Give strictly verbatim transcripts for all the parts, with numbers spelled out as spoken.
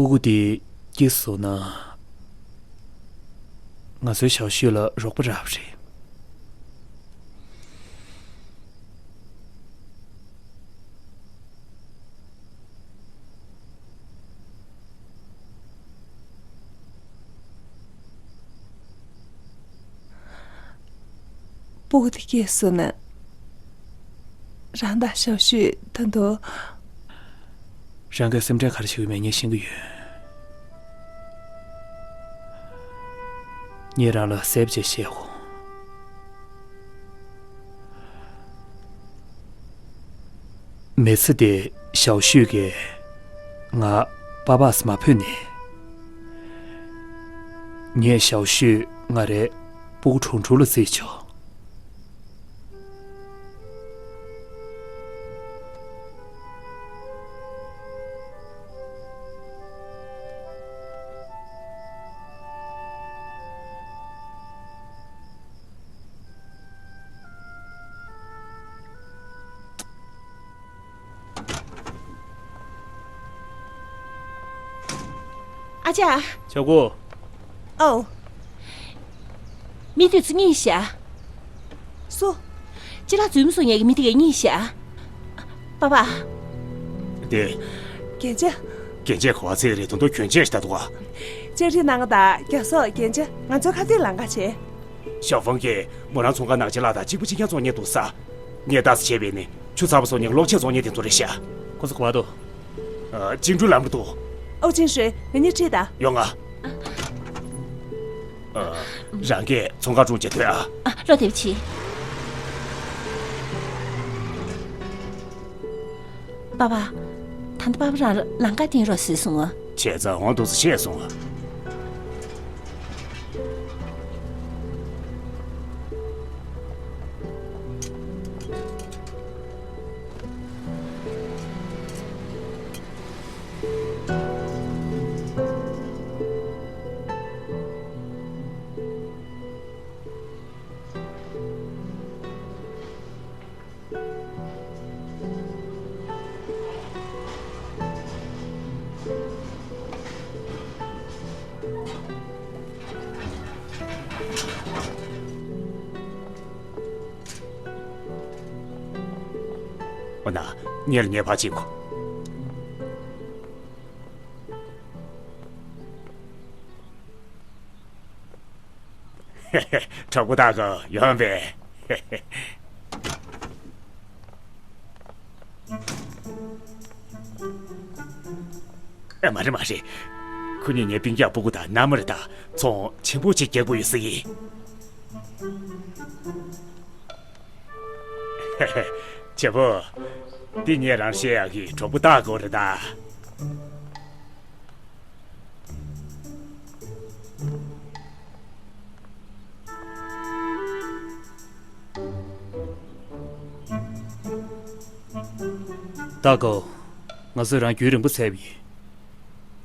སྤུ་གུ་དེ་སྐྱེས་སོང་ན། ང་ཚོའི་ཞའོ་ཤུས་ལ་རོགས་པ་རག་པ་རེད། སྤུ་གུ་དེ་སྐྱེས་སོང་ན། རང་དང་ཞའོ་ཤུས་ད་དུང་། རང་གིས་སེམས་ཁྲལ་ག་རེ་བྱེད་ཀྱི་མེད་ངས་ཤེས་ཀྱི་ཡོད། ངས་རང་ལ་གསལ་པོ་བྱས་བཤད་འོང་། མི་ཚེ་འདི་ཞའོ་ཤུས་ཀྱིས་ང་པ་པས་མ་ཕུད་ནས། ངས་ཞའོ་ཤུས་ང་རའི་སྤུ་གུ་ཁྲུང་ཁྲུང་ལ་བརྩིས་ཆོག། ཨ་ཅག་ཆོག་གོ། ཨོ། མི་དེ་ཚོ་གཉིད་ཤག། སུ། ཅི་ལ་འཛུལ་སོང་ངས་མི་དེ་ག་གཉིད་ཤག། པ་པ། དེ། རྒྱན་ཆ། རྒྱན་ཆས་ག་བ་ཚད་རེད་དོན་དུ་གྱོན་ཆས་ཤ་ད་དུ་བ། ལྕགས་རི་ནང་དང་རྒྱ་སོག་རྒྱན་ཆ་ང་ཚོ་ཁ་ཐིག་ལང་ཀ་བྱས། ཞའོ་ཧྥང་གིས་མོ་རང་ཚོང་ཁང་ནང་ཅི་ལ་དང་གཅིག་པ་གཅིག་རྐྱང་བཙོང་མཁན་འདུག་ས། ངས་ལྟ་ས་བྱས་པས་ནི་ཆུ་ཚ་པོ་བཙོང་མཁན་གློག་ཆས་བཙོང་མཁན་དེ་ཚོ་རེད་ཤག། ཁོ་ཚོ་ག་བ་འདུག། ཨ། ཅིང་ཀྲུའུ་ལམ་རུ་འདུག། ཨོ་ཅིང་ཧྲེ། ང་གཉིས་ཁྲིད་དང་། ཡོང་ང་། ཨ། རང་གིས་ཚོང་ཁང་སྲུང་བྱེད་ཐོས་ཨ། ཨ། བློ་བདེ་པོ་བྱེད། པ་པ། ད་ལྟ་པ་པ་རང་ལ་ལང་ཀ་བསྟན་རོགས་ཟེར་སོང་ཨ། བྱས་ཙང་འོང་འདུག་ས་བཤད་སོང་ཨ། འོ་ན་ངེད་ལ་ངེས་པར་བྱེད་དགོས། གྲོགས་པོ་ཏ་གོ་ཡོང་པས། ཨ། མ་རེད་མ་རེད། ཁོ་གཉིས་ངའི་སྤུན་ཀྱག་སྤུ་གུ་དང་མནའ་མ་རེད་ད། ཚོང་ཆེན་པོ་ཅིག་རྒྱག་དགོས་ཡོད་ཟེར་གི། བྱེད་པོ། འདི་ངས་རང་བཤད་ཡག་གི་གྲོགས་པོ་ཏ་གོ་རེད་ད། ཏ་གོ། ང་ཚོས་རང་རྒྱུན་རིང་པོ་བཙལ་བ་ཡིན།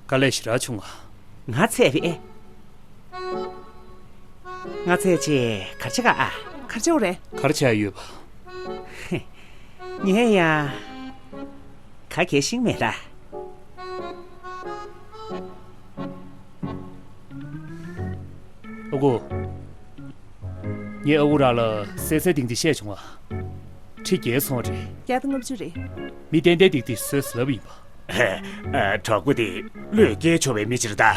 དཀའ་ལས་ཞེ་དྲག་བྱུང་ང་། ང་བཙལ་བས། ང་བཙལ་བྱས་གར་ཆག་ཨ། གར་ཆག་རེད། གར་ཆག་ཡོད་པ། ངས་ཡང་ག་གེ་ཤིང་མེད་ལ། ཨ་ཁུ། ངས་ཨ་ཁུ་རང་ལ་གསལ་གསལ་ཏིང་ཏིང་བཤད་བྱུང་ང་། ཁྲི་བརྒྱད་སོང་རེད། བརྒྱ་དང་ལྔ་བཅུ་རེད། མི་ཏན་ཏན་ཏིག་ཏིག་བཟོས་ཟེར་ལབ་ཡིན་པ། ཨ། གྲོགས་པོ་དེ་བློས་སྐྱེལ་ཆོག་པའི་མི་ཅིག་རེད་ད།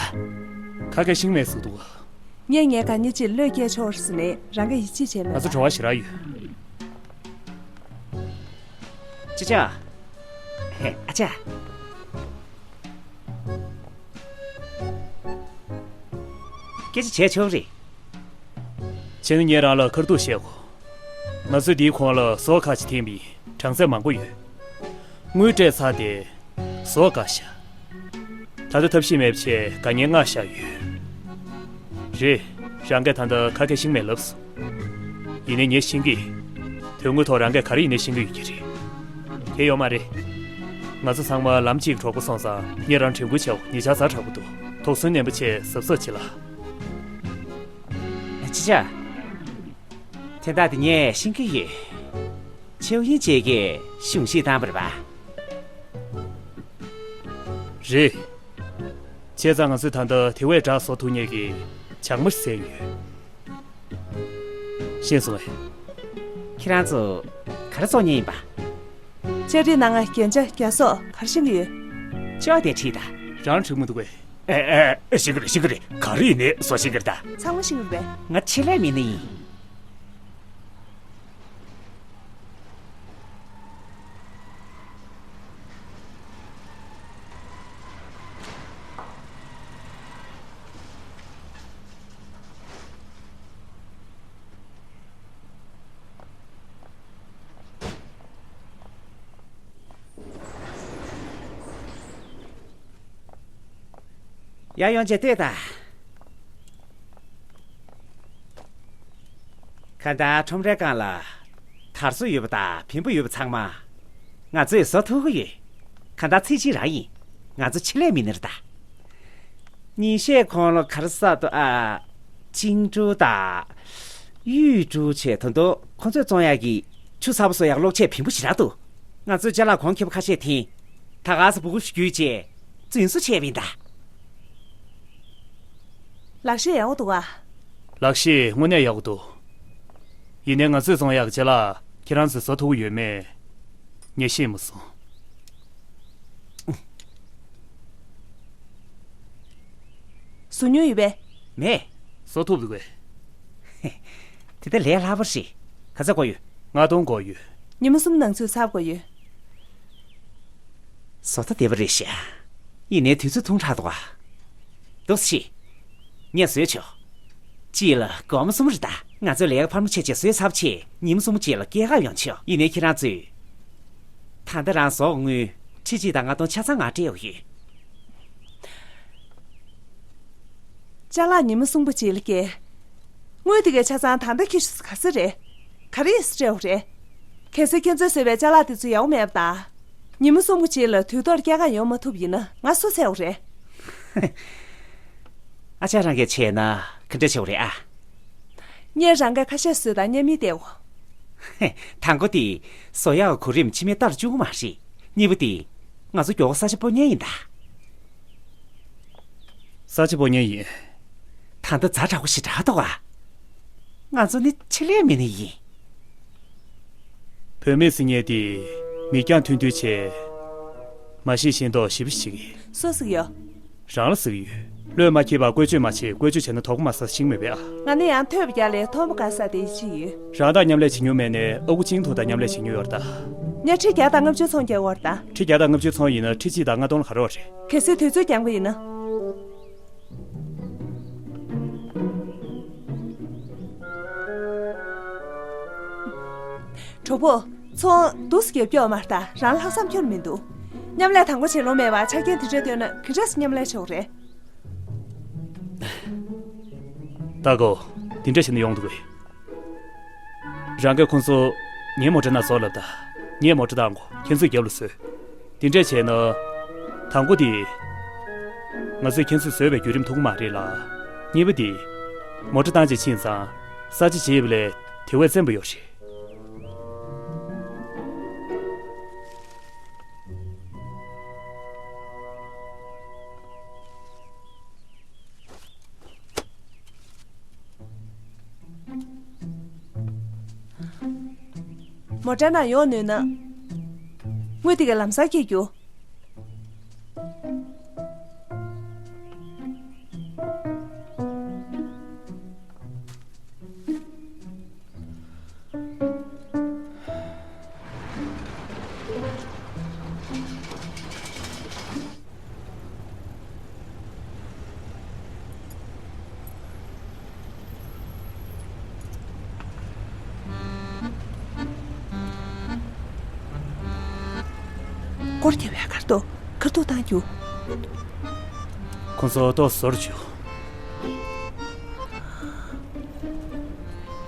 ཁ་སྐད་ཤིང་མེད་ཟེར་འདུག་ག། ངས་ངའི་དགའ་ཉེ་ཅིག་བློས་སྐྱེལ་ཆོག་ཟེར་ནས་རང་གིས་ཡིད་ཆེས་བྱས་མེད་ང་ཚོ་པ། བྲོ་བ་ཞེ་དྲག་ཡོད། ཅི་ཅག། ཧེ། ཨ་ཅག། སྐད་ཆ་བྱས་ཆོག་རེད། བྱས་ན་ངས་རང་ལ་ཁ་ཐུག་བཤད་གོ། ང་ཚོས་འདིའི་ཁོངས་ལ་ཟོག་ཁག་ཅིག་འཐེན་པ་ཡིན། གྲངས་ཚད་མང་པོ་ཡོད། དངུལ་སྤྲད་ཚར་ཏེ། ཟོག་བཀག་ཤག། ད་ལྟ་ཐབས་ཤེས་མེད་པ་བྱས་དཀའ་ངལ་མངགས་བཞག་ཡོད། རེད། རང་གིས་ད་ལྟ་ཁ་སྐད་ཤིང་མེད་ལབ་སོང་། ཡིན་ནའི་ངས་ཤེས་ཀྱི། དོན་དངོས་ཐོག་རང་གིས་ག་རེ་ཡིན་ནའི་ཤེས་ཀྱི་ཡོད་ཀྱི་རེད། དེ་ཡོད་མ་རེད། ང་ཚོ་ཚང་མ་ལམ་གཅིག་གི་གྲོགས་པོ་སོང་ཙང་ངས་རང་དྲན་སྐུལ་བྱའོ། ཉེ་ཆར་ཛ་དྲག་པོ་འདུག། དོགས་ཟོན་ནན་པོ་བྱས་གཟབ་གཟབ་བྱེད་ལ། ཅི་བྱ། དོན་དག་དེ་ངས་ཤེས་ཀྱི་ཡོད། ཆེའུ་ཡིན་བཅས་ཀྱིས་གཞུང་བཞེས་བཏང་བ་རེད་པ། རེད། བྱས་ཙང་ང་ཚོས་ད་ལྟ་དེ་བས་དྲག་བཟོ་ཐུབ་མཁན་གྱི་བྱང་མ་ཞིག་བཙལ་ཡོད། ཤེས་སོང་ངས། ཁྱེད་རང་ཚོ་ག་རེ་བཙོང་མཁན་ཡིན་པ། ལྕགས་རིགས་སྣ་ལྔ། རྒྱན་ཆ། རྒྱ་སོགས། ག་རེ་ཤེས་ཀྱི་ཡོད། ཅོག་དེ་ཁྲིད་ད། རང་འགྲིག་མི་འདུག་གས། ཨེ་ཨེ། ཤེས་ཀྱི་རེད། ཤེས་ཀྱི་རེད། ག་རེ་ཡིན་ནའི་བཟོ་ཤེས་ཀྱི་རེད་ད། ཚང་མ་ཤེས་ཀྱི་རེད་པས། ང་ཆེད་ལས་མི་སྣ་ཡིན། ཡར་ཡོང་བྱས་ལྟོས་དང་། གང་ལྟར་ཁྲོམ་རའི་སྒང་ལ་དར་སྲོལ་ཡོད་པ་དང་བེམ་པོ་ཡོད་པ་ཚང་མ་ང་ཚོས་བཟོ་ཐུབ་ཀྱི་ཡོད། གང་ལྟར་ཚིག་གཅིག་རང་ཡིན། ང་ཚོ་ཆེད་ལས་མི་སྣ་རེད་ད། ཉིན་ཤས་གོང་ལ་ག་རེ་ཟེར་འདུག་ཨ། ཅིང་ཀྲུའུ་དང་། ཡུས་ཀྲུའུ་བཅས་ད་དུང་ཁོ་ཚོས་བཙོང་ཡག་གི་ཆུ་ཚ་པོ་བཟོ་ཡག་གློག་ཆས་བེམ་པོ་ཞེ་དྲག་འདུག་ང་ཚོས་ཅ་ལག་གོང་ཁེ་པོ་ཁ་ཤས་འཐེན། ད་ག་སེ་སྦུ་གུ་ཞིག་བརྒྱུད་རྗེས་རྫུན་བཟོ་བྱས་པ་ཡིན་ད། ལག་ཤེས་ཡག་པོ་འདུག་ག་ལག་ཤེས་དངོས་གནས་ཡག་པོ་འདུག་ཡིན་ནའི་ང་ཚོས་བཙོང་ཡག་གི་ཅ་ལག་ཁྱེད་རང་ཚོས་བཟོ་ཐུབ་ཀྱི་ཡོད་མེད་ངས་ཤེས་མ་སོང་། བཟོ་མྱོང་ཡོད་པས། མེད། བཟོ་ཐུབ་འདུག་གས། དེ་ལྟ་ལས་སླ་པོ་རེད། ག་ཚོད་དགོས་ཡོད། ལྔ་སྟོང་དགོས་ཡོད། ཉི་མ་གསུམ་ནང་ཚུད་ཚར་དགོས་ཡོད། བཟོ་ལྟ་བདེ་པོ་རེད་ཤག་ཡིན་ནའི་དུས་ཚོད་ཐུང་དྲགས་འདུག་ག་འདུག་སེ་བྱེད། ངས་བཟོས་ཆོག་གཅིག་ལ་སྒོར་མོ་གསུམ་རེད་ད། ང་ཚོའི་ལས་ཀ་འཕར་མ་ཆེ་ཆེ་བཟོས་ཚར་བ་བྱས་ཉིན་མོ་གསུམ་པོ་གཅིག་ལ་སྐྱེལ་ག་ཡོང་ཆོག་ཡིན་ནའི་ཁྱེད་རང་ཚོས། ད་ལྟ་རང་བཟོ་དངུལ་ཁྲི་གཅིག་དང་ལྔ་སྟོང་ཆ་ཚང་ང་སྤྲད་ཡོད། ཅ་ལག་ཉི་མ་གསུམ་པོ་གཅིག་ལ་སྐྱེལ། དངུལ་དེ་གའི་ཆ་ཚང་ད་ལྟ་ཁྱེར་ཤོག་ག་ཚོད་རེད། ག་རེ་ཡིན་ཟེར་སྤྲད་དགོས་རེད། གལ་སྲིད་ཁྱེད་ཚོས་བཟོས་པའི་ཅ་ལག་དེ་ཚོ་ཡག་པོ་མེད་པ་དང་། ཉི་མ་གསུམ་པོ་གཅིག་ལ་དུས་ཐོག་སྐྱེལ་ག་ཡོང་མ་ཐུབ་ཡིན་ན་ང་སུ་འཚོལ་དགོས་རེད། ཨ་ཅག་རང་གིས་བྱས་ན་ག་འདྲ་བྱེད་དགོས་རེད་ཨ། ངས་རང་ག་ཁ་ཤས་བཟོས་དང་མཉམ་མི་བལྟས་འོ། དང་པོ་དེ་བཟོ་ཡག་གོ་རིམ་ཕྱི་མའི་ལྟར་བཅུག་གི་མ་རེད། གཉིས་པ་དེ་ང་ཚོ་མགྱོགས་པོ་ས་ཆ་སྤོ་མཁན་ཡིན་ད། ས་ཆ་སྤོ་མཁན་ཡིན། ད་ལྟ་ཛ་དྲག་པོ་ཞེ་དྲག་འདུག་ག་ང་ཚོ་ནི་ཆེད་ལས་མི་སྣ་ཡིན། བུད་མེད་ཟེར་མཁན་དེ་མིག་རྒྱང་ཐུང་ཐུང་བྱས། མ་གཞི་ཤེས་མདོག་ཞེ་པོ་ཞིག་ཡིན། སུ་ཟེར་གྱི་ཡོད། རང་ལ་ཟེར་གྱི་ཡོད། བློས་མ་འཁེལ་བར་བཀོལ་སྤྱོད་མ་བྱེད། བཀོལ་སྤྱོད་བྱས་ན་དོགས་པ་མ་ཟ་ཤེས་མེད་པས་ཨ། ང་ནི་ཡང་ཐོས་པ་རྒྱག་ལས་མཐོང་བ་དགའ་ས་དེ་ཅི་ཡོད། རང་དང་མཉམ་ལས་བྱེད་མྱོང་མེད་ནའི་ཨ་ཁུ་ཅིང་ཐུའུ་དང་མཉམ་ལས་བྱེད་མྱོང་ཡོད་རེད་ད། ངས་ཁྲི་བརྒྱ་དང་ལྔ་བཅུ་ཚོང་རྒྱག་གི་ཡོད་རེད་ད། ཁྲི་བརྒྱ་དང་ལྔ་བཅུ་ཚོང་ཡིན་ན་ཁྲི་གཅིག་དང་ལྔ་སྟོང་ལ་ག་རེ་ཡོད་རེད། གལ་སྲིད་དུས་ཚོད་འགྱངས་པ་ཡིན་ན། གྲོགས་པོ། ཚོང་འདུག་སེ་རྒྱབ་ཀྱི་ཡོད་མ་རེད་ད། རང་ལྷག་བསམ་ཁྱོན་མི་འདུག་མཉམ་ལས་དང་པོ་བྱེད་ལོང་མེད་པར་ཆ་རྐྱེན་དེ་འདྲ་བཏོན་ན་ག་འདྲ་སེ་མཉམ་ལས་བྱེད་དགོས་རེད། ལྟ་གོ། དེ་འདྲ་བྱས་ན་ཡོང་འདུག་གས། རང་གིས་ཁོང་ཚོ་ངའི་མོ་ཊ་ནང་བཟོ་ལབ་ད། ངས་མོ་ཊ་བཏང་གོ། ཁྱེད་ཚོས་རྒྱབ་ལ་བཟོས། དེ་འདྲས་བྱས་ན། དང་པོ་དེ། ང་ཚོས་ཁྱེད་ཚོས་བཟོས་པའི་བརྒྱུད་རིམ་མཐོང་གི་མ་རེད་ལ། གཉིས་པ་དེ། མོ་ཊ་བཏང་རྗེས་ཕྱིན་ཙང་། ས་ཆ་བརྗེ་བ་ལས་དེ་བས་བཙན་པོ་ཡོད་རེད། མོ་ཊ་ནང་ཡོང་ནུས་ན། དངུལ་དེ་ག་ལམ་སང་སྐྱེལ་རྒྱུ། སྐོར་རྒྱབ་ཡ་གར་ཐོག་གར་ཐོག་བཏང་རྒྱུ། ཁོང་ཚོ་ཏོག་ཟོར་བཅུག་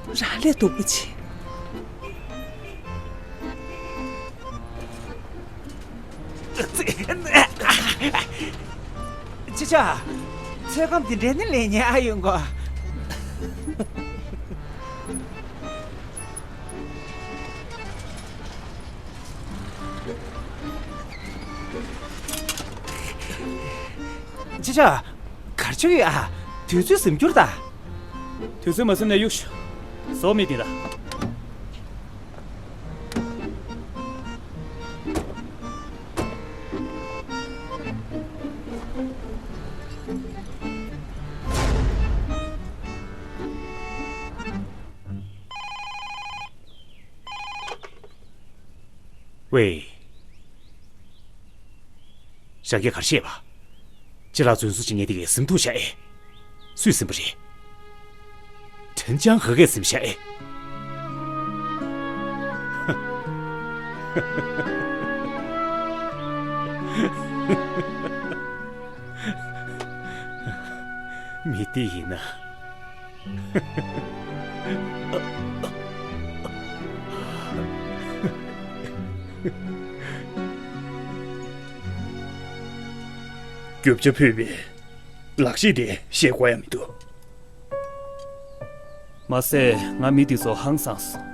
རང་ལས་སྡུག་པོ་བྱེད། ཅི་ཆ། ཚོད་བགམ་འདི་འདྲའི་ནི་ལེན་ཉན་ཨ་ཡོང་གོ། ཅི་ཆ། གར་ཆགས་ཡོད་ཨ། དུས་ཚོད་ཟིན་གྱུར་ད། དུས་ཚོད་མ་ཟིན་ན་གཡུག་ཤོག་བཟོ་མི་དེ་ལ། ཝེ། རང་གིས་ག་རེ་བཤད་པ། ཅི་ལ་རྫུན་བཟོ་བྱེད་མཁན་དེ་གས་ཟིན་ཐུབ་ཤག་ཨེ། སུས་ཟིན་པ་རེད། ཁྲིན་ཅང་ཧེ་གས་ཟིན་ཤག་ཨེ། མི་དེ་ཡིན་ན། རྒྱུ་ཆ་ཕུད་པའི་ལག་ཤེས་དེ་བཤད་དགོས་ཡ་མི་འདུག་མ་ཟད་ང་མི་འདི་ཚོ་ཧང་སངས་སོང་།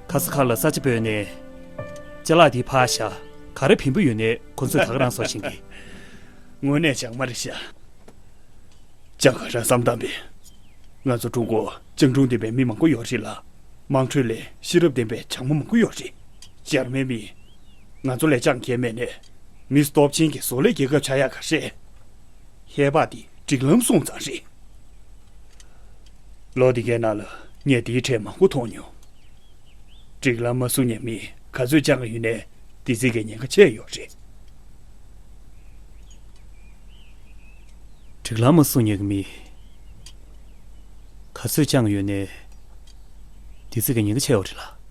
ག་ས་ག་ལ་ས་ཆ་སྤོས་ནས་ཅ་ལག་འདི་ཕར་བཞག་ག་རེ་བིན་པོ་ཡོད་ནས་ཁོ་ཚོས་ད་ག་རང་བཟོ་བཞིན་གི། དངོས་གནས་བྱང་མ་རེད་ཤག་ཅང་ག་རང་བསམ་བཏང་པས། ང་ཚོ་ཀྲུང་གོ་སྤྱང་གྲུང་ལྡན་པའི་མི་མང་པོ་ཡོད་རེད་ལ། དམངས་ཁྲོད་ལས་ཤེས་རབ་ལྡན་པའི་བྱང་མ་མང་པོ་ཡོད་རེད། འཇར་མན་མི། ང་ཚོ་ལས་ཅང་གལ་མེད་ནས། མི་སྟོབས་ཆེན་གྱི་བཟོ་ལས་རྒྱལ་ཁབ་ཆགས་ཡག་ག་ཤེད། ཧེ་བག་འདི་སྒྲིག་ལམ་སྲུང་ཙང་རེད། ལོ་འདི་གའི་ནང་ལ་ངས་འདིའི་གྲས་མང་པོ་མཐོང་མྱོང་། སྒྲིག་ལམ་མ་སྲུང་མཁན་མི་ག་ཚོད་ཅང་ཡོད་ནའི་འདི་ཚིག་གི་ཉེན་ཁ་ཆེ་ཡོད་རེད། སྒྲིག་ལམ་མ་སྲུང་མཁན་གྱི་མི་ག་ཚོད་ཅང་ཡོད་ནའི་འདི་ཚིག་གི་ཉེན་ཁ་ཆེ་ཡོད་རེད་ལ།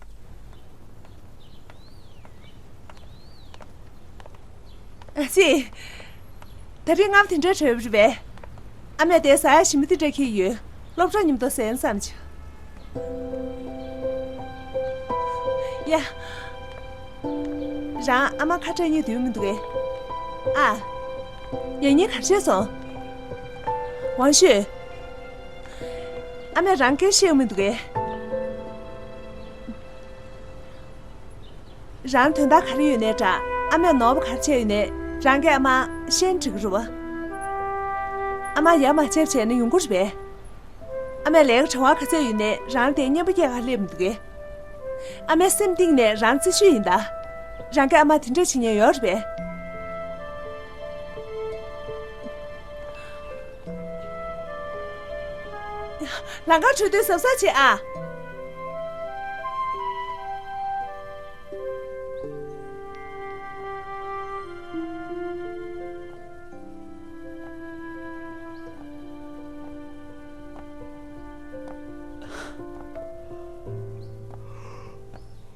ཨ་ཙི། ད་རེས་སྔ་པོ་དེ་འདྲ་བྲོས་པ་རེད་པས། ཨ་མས་དེ་ཟ་ཡ་ཞིམ་པོ་དེ་འདྲ་འཁྱེར་ཡོད། སློབ་གྲོགས་མཉམ་དུ་ཟས་ན་བསམ་བྱུང་། ཡ། རང་ཨ་མ་ཁ་བྲལ་སྙིང་འདོད་མི་འདུག་གས། ཨ། ཡང་སྙིང་ག་རེ་བྱས་སོང་། ཝང་ཤུས། ཨ་མས་རང་སྐད་ཤེས་ཀྱི་མི་འདུག་གས། རང་དོན་དག་ག་རེ་ཡོད་ནའི་འདྲ། ཨ་མས་ནོར་བ་ག་རེ་བྱས་ཡོད་ནའི་རང་གིས་ཨ་མར་བཤད་ན་འགྲིག་གི་རེད་པ། ཨ་མར་ཡ་མ་བྱས་པ་བྱས་ན་ཡོང་གི་རེད་པས། ཨ་མས་ལས་ཀ་གྲྭ་བ་ག་ཚད་ཡོད་ནའི་རང་དེ་བརྙན་པར་སྐྱེལ་ག་སླེབས་མི་འདུག་གས། ཨ་མའི་སེམས་གཏིང་ནས་རང་རྩེ་ཤོས་ཡིན་ད། རང་གིས་ཨ་མར་དེ་འདྲ་བྱེད་མཁན་ཡོད་རེད་པས། ལམ་ཁ་འགྲོ་དུས་གཟབ་གཟབ་བྱེད་ཨ།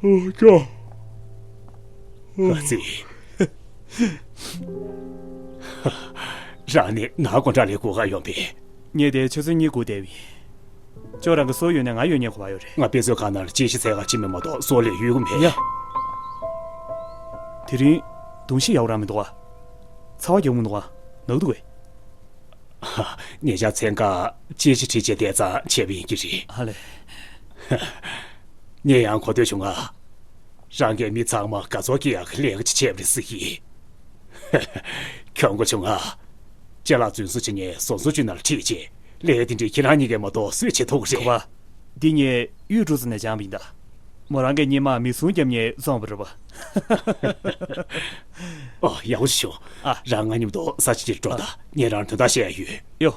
ཨོ་ཅོ། ཨ་ཙི། རང་ནི་ནག་དགོང་གྲ་ལས་སྒུག་ག་ཡོང་པས། ངས་དེ་ཆུ་ཚོད་གཉིས་སྒུག་བསྡད་པ་ཡིན། ཁྱོད་རང་གི་སོ་ཡོད་ནས་ང་ཡོད་ཉེན་ཁ་བ་ཡོད་རེད། ང་དཔེ་མཛོད་ཁང་ནང་ལ་དཔྱད་གཞི་འཚོལ་ག་ཕྱིན་པ་མ་གཏོགས་སོ་ལས་ཡོད་གི་མེད། ཡ། དེ་རིང་གདོང་ཤེས་ཡག་པོ་རང་མི་འདུག་ག་ཚ་བ་རྒྱག་གི་མི་འདུག་ག་ན་གི་འདུག་གས། ཉེ་ཆར་མཚན་ག་དཔྱད་གཞི་བྲིས་བྱས་བསྡད་ཙང་བྱས་པ་ཡིན་གྱི་རེད། ཨ་ལས། ངས་ཡང་གོ་ཐོས་བྱུང་ང་། རང་གིས་མི་ཚང་མ་དགའ་ཚོར་སྐྱེ་ཡག་གི་ལས་ཀ་ཅིག་བྱས་པ་རེད་ཟེར་གྱི། གྱོང་གུན་བྱུང་ང་། ཅ་ལག་རྫུན་བཟོ་བྱེད་མཁན་བཟོ་ཚོང་ཅུས་ནང་ལ་ཁྲིད་བྱས། ལས་དེ་འདྲའི་ཁྱེད་རང་གཉིས་ཀས་མ་གཏོགས་སུས་བྱེད་ཐུབ་ཀྱི་རེད། གོ་བ། འདི་ངས་གཡུས་འབྲུག་རྩེ་ནས་སྦྱངས་པ་ཡིན་ད། མོ་རང་གིས་སྔོན་མ་མི་ཟུང་བརྒྱབ་ནས་བཙོངས་པ་རེད་པ། ཨོ་ཡག་པོ་ཞིག་བྱུང་། ཨ། རང་ང་མཉམ་དུ་ས་ཆ་དེར་འགྲོ་ད། ཨ། ངས་རང་དོན་དག་བཤད་ཡ་ཡོད། ཡོ།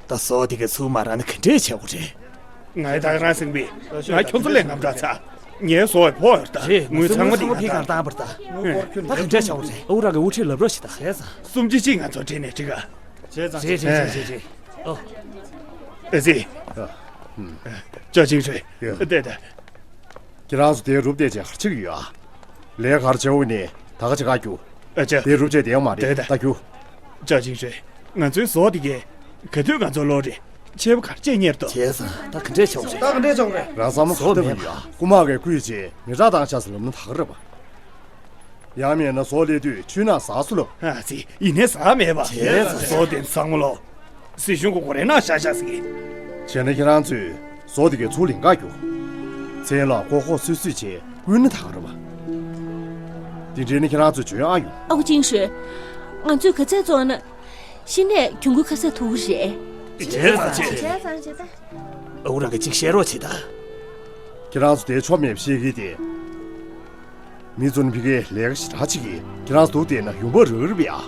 ད་སོ་དེ་གའི་ཚུར་མ་རག་ན་ག་འདྲས་བྱེད་དགོས་རེད། ང་ཡི་ད་ག་རང་སེང་པི། ང་ཁྱོད་ཚོ་ལས་ངམ་དྲག་ཚ། ངའི་སོ་ཡི་ཕོ་ཡོད་ད། རེད། ངོས་ཚང་མ་དེ་ང་ད། ད་ག་འདྲས་བྱེད་དགོས་རེད། ཨུ་རང་གི་དབུ་ཁྲིད་ལབ་རོགས་ཞིག་ད། བྱས་ཙང་། སུམ་ཅུ་གཅིག་ང་ཚོ་འདྲེས་ནས་འགྲིག་ག་བྱས་ཙང་། རེད་རེད་རེད་རེད་རེད། ཨོ། ཨ་ཙི། ཅོ་ཅིང་ཧྲུའེ། ཡ། ལྟོས་ད། ཁྱེད་རང་ཚོ་དེའི་རུབ་བལྟས་བྱས་ག་རེ་བྱེད་ཀྱི་ཡོད་ཨ། ལས་ཀ་ག་རེ་བྱེད་འོ་ནི་ད་ག་བྱེད་ག་རྒྱུ། ཨ་ཅག་དེའི་རུབ་བྱས་བསྡད་ཡོད་མ་རེད། ལྟོས་ད། ད་རྒྱུ། ཅོ་ཅིང་ཧྲུའེ། ང་ཚོའི་བཟོ་དེ་གས་ག་དུས་ང་ཚོ་ལོག་རེད། ཆད་པ་ག་རེ་བྱས་གཉེར་ཏོ། བྱས་ཙང་ད་ག་འདྲས་བྱེད་དགོས་རེད། ད་ག་འདྲས་བྱེད་དགོས་རེད། རང་བསམ་བློ་ག་བཏང་གི་ཡོད་ཨ། རྐུ་མ་གས་རྐུས་བྱས་མི་དྲག་བཏང་ཤག་ཟེར་ལབ་ན་ད་ག་རེད་པ། ཡང་མིན་ན་ཟོག་སླེབས་དུས་ཆུའི་ནང་ཟགས་སོང་ལབ། ཨ་ཙི། ཡིན་ནའི་ཟགས་མེད་པ། བྱས་ཙང་། ཟོག་དེ་ཚང་མ་ལོ། སྲིད་གཞུང་གི་འགོ་རའི་ནང་བཞག་བཞག་ཟེར་གི། བྱས་ན་ཁྱེད་རང་ཚོས་ཟོག་དེ་གའི་ཚུར་ལེན་ག་རྒྱུ། མཚན་ལ་ཁོ་ཁོ་སུས་སུས་བྱས་རྐུས་ན་ད་ག་རེད་པ། དེ་འདྲའི་ནི་ཁྱེད་རང་ཚོས་བྱོན་ཨ་ཡོང་། ཨ་ཁུ་ཅིང་ཧྲུའེ། ང་ཚོས་ག་ཚད་བཙོང་ན། གཞི་ནས་གྱོང་གུན་ཁ་གསབ་ཐུབ་ཀྱི་རེད། བྱས་ཙང་བྱས། བྱས་ཙང་བྱས་ད། ཨ་ཁུ་རང་གིས་ཅིག་བཤད་རོགས་བྱེད་ད། ཁྱེད་རང་ཚོ་དེ་ཆོ་མེད་པ་བཤད་ཀྱི་དེ། མི་ཚོ་ནི་ཕ་གིའི་ལས་ཀ་ཞེ་དྲག་བྱེད་ཀྱི། ཁྱེད་རང་ཚོ་འདུག་བསྡད་ན་ཡོང་འབབ་རག་གི་རེད་པས་ཨ།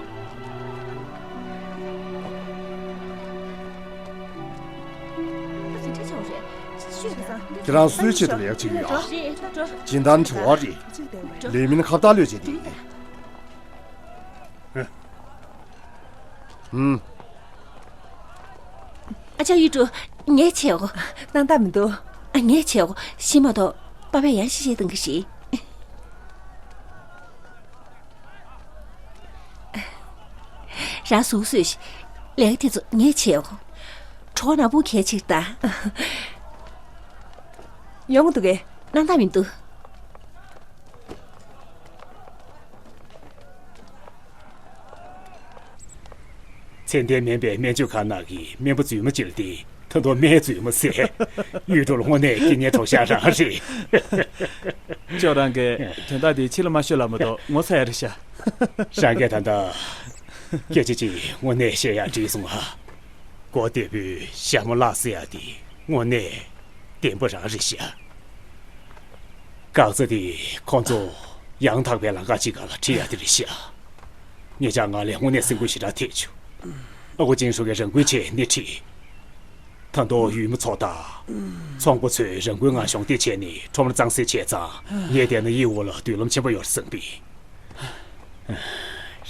ཁྱེད་རང་ཚོ་སུའི་ཆེད་དུ་ལས་ཀ་བྱེད་ཀྱི་ཡོད་ཨ། སྦྱིན་བདག་ནི་བྲེལ་བ་རེད། ལས་མི་ནི་ཁ་བརྡ་གློད་བྱེད་དེ། ཨུམ། ཨ་ཅག་ཡུས་ཀྲུང་། ངས་བྱེད་འོ། སྣང་དག་མི་འདུག་ཨ། ངས་བྱེད་འོ། ཤི་མ་གཏོགས་པ་ཕས་ཡང་ཤི་ཤེས་བཏང་གི་ཞིག་རང་ཟུག་གསོས་ཤིག་ལས་ཀ་དེ་ཚོ་ངས་བྱེད་འོ། གྲོགས་ནག་པོ་གལ་ཆེ་ད། ཡོང་འདུག་གས། སྣང་དག་མི་འདུག་ཚད་ལྡན་མིན་པའི་སྨན་བཅོས་ཁང་ནང་གི་སྨན་པ་རྫུན་མ་ཅིག་ལ་བརྟེན། ད་དུང་སྨན་རྫུན་མ་ཟེར། ཡུས་ཀྲུང་ལ་དངོས་གནས་སྐྱེ་གཉེན་གྲོགས་ཤག་རང་རེད། ཅོ་རང་གིས་དོན་དག་འདི་ཕྱི་ལ་མ་ཤོད་ལབ་མ་གཏོགས་ངོ་ཚ་ཡ་རེད་ཤག་རང་གིས་ད་ལྟ་སྐད་ཆ་ཅིག་དངོས་གནས་བཤད་ཡག་འགྲིག་སོང་ཨ། མགོ་བདེ་པོའི་ཞྭ་མོ་བརླག་ཟེར་ཡག་འདི་དངོས་གནས་བདེན་པ་རང་རེད་ཤག་འགག་རྩ་དེ་ཁོང་ཚོ་ཡང་དག་པའི་ལམ་ཁ་ཅིག་སྒང་ལ་ཁྲིད་ཡག་དེ་རེད་ཤག་ངེད་ཅག་ང་ལས་དངོས་གནས་སེམས་ཁུར་ཞེ་དྲག་ཐེབས་བྱུང་། ཨ་ཁུ་ཅིང་ཧྲུའེ་གིས་རང་འགུལ་བྱས་སྣེ་ཁྲིད། ད་དུང་ཡུལ་མི་ཚོ་དང་ཚོང་པ་ཚོས་རང་འགུལ་ངང་གཞོགས་འདེགས་བྱས་ནས་ཁྲོམ་ར་གཙང་སེལ་བྱས་ཙང་། ངས་བལྟས་ན་ཡིད་འོག་ལ་མདུན་ལམ་ཆེན་པོ་ཡོད་རེད་བསམ་གི།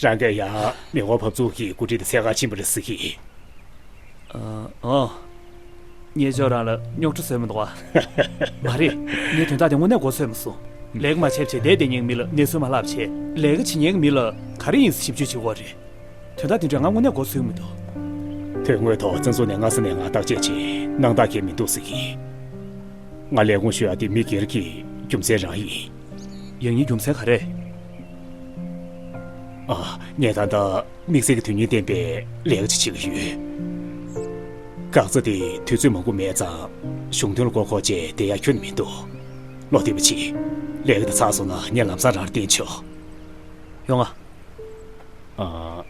རང་གིས་ཡང་མི་དབང་བབས་ཚུགས་ཀྱི་འགོ་ཁྲིད་དེ་འཚོལ་ག་ཕྱིན་པ་རེད་ཟེར་གི། ཨ། ཨོ། ངས་ཅོ་རང་ལ་རྙོག་དྲ་བཟོས་མི་འདུག་ཨ། མ་རེད། ངས་དོན་དག་དེ་དངོས་གནས་མགོ་ཚོས་མ་སོང་། ལས་ཀ་མ་བྱས་པ་བྱས་བསྡད་བསྡད་མཁན་མི་ལ་གནས་ཚུལ་མ་ལབ་བྱས། ལས་ཀ་བྱེད་མཁན་གྱི་མི་ལ་ག་རེ་ཡིན་ཟེར་ཞིབ་འཇུག་བྱེད་དགོས་རེད། དོན་དག་དེ་འདྲ་ང་དངོས་གནས་མགོ་ཚོས་མི་འདུག་དོན་དངོས་ཐོག་བཙན་འཛུལ་ནས་སྔ་ས་ནས་ང་བརྟག་དཔྱད་བྱས། སྣང་དག་གང་ཡང་མི་འདུག་ཟེར་གི། ང་ལས་ཁུངས་ཞུ་ཡག་དེ་མི་སྒེར་གྱི་རྒྱུ་མཚན་རང་ཡིན། ཡང་ནི་རྒྱུ་མཚན་ག་རེ། ཨ། ངས་ད་ལྟ་དམིགས་བསལ་གྱི་དོན་སྙིང་ལྡན་པའི་ལས་ཀ་ཅིག་བྱེད་ཀྱི་ཡོད། འགག་རྩ་དེ་དུས་ཚོད་མང་པོ་མེད་ཙང་གཞུང་དོན་ལ་མགོ་འཁོར་བྱས་བསྡད་ཡག་ཁྱོན་ནས་མི་འདུག་བློ་བདེ་པོ་བྱེད། ལས་ཀ་དེ་ཚར་སོང་ན་ངས་ལམ་སང་རང་ལ་བརྟན་ཆོག་ཡོང་ང་། ཨ།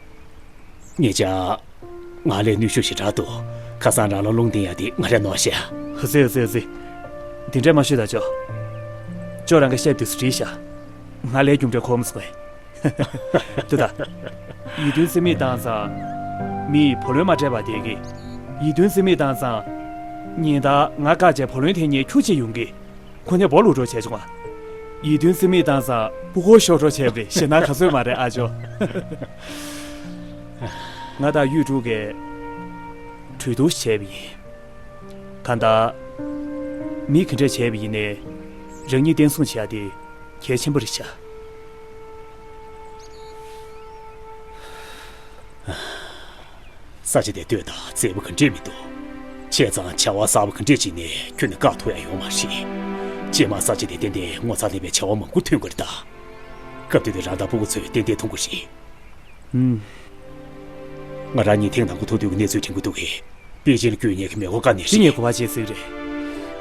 ངེད་ཅག་ང་ལས་ནུས་ཤུགས་ཞེ་དྲག་འདུག་ཁ་སང་རང་ལ་རླུང་བསྟན་ཡག་དེ་ང་རས་ནོར་ཤག་ཧ་ཙི་ཧ་ཙི་ཧ་ཙི། འདི་འདྲས་མ་ཤོད་ད་ཅོ། ཅོ་རང་གིས་བཤད་དུས་སུ་བྲིས་ཤག་ང་ལས་རྒྱུ་འབྲས་གོ་མ་སོང་ངས། ལྟོས་དང་། ཡིད་རྟོན་རྩིས་མེད་བཏང་ཙང་། མིས་བུ་ལོན་མ་སྤྲད་པར་བསྡད་ཀི། ཡིད་རྟོན་རྩིས་མེད་བཏང་ཙང་། ཉིན་ལྟར་ང་བཀག་བྱས་བུ་ལོན་འཐེན་མཁན་ཁྱུ་གཅིག་ཡོང་གི། ཁོ་ནས་སྦོ་ལུག་འགྲོ་བྱས་བྱུང་བ། ཡིད་རྟོན་རྩིས་མེད་བཏང་ཙང་སྤུ་གུ་ཤོར་འགྲོ་བྱས་པ་རེད། ཞེད་སྣང་ག་ཚོད་མ་རེད་ཨ་ཅོ། ང་དང་ཡུས་ཀྲུང་གིས་གྲོས་བསྡུར་བྱས་པ་ཡིན། གང་ལྟར། མི་ག་འདྲས་བྱས་པ་ཡིན་ནའི། རང་ཉིད་བརྟན་སྲུང་བྱེད་ཡག་དེ་གལ་ཆེན་པོ་རེད་ཤག་ས་ཆ་དེ་ལྟོས་དང་མཛེས་པོ་ག་འདྲས་མི་འདུག་བྱས་ཙང་བྱ་བ་གསར་པ་ག་འདྲས་བྱས་ནས་ཁྱོན་ནས་བཀག་ཐུབ་ཡག་ཡོད་མ་རེད། རྗེས་མ་ས་ཆ་དེ་ཏན་ཏན་ངོ་ཚ་ལེན་པའི་བྱ་བ་མང་པོ་ཐོན་གྱི་རེད་ད། སྐབས་དེ་དུས་རང་དང་སྤུ་གུ་ཚོས་ཏན་ཏན་མཐོང་གི་རེད། ཧུམ། ང་རང་གཉིས་ཐེངས་དང་པོ་ཐུག་དུས་ཀྱི་གནས་ཚུལ་དྲན་གྱི་འདུག་གས། པེ་ཅིན་ལ་བསྐྱོད་མཁན་གྱི་མེ་འཁོར་བཀག་ནས་དེ་རེད། ངས་གོ་བ་བྱས་ཟིག་རེད།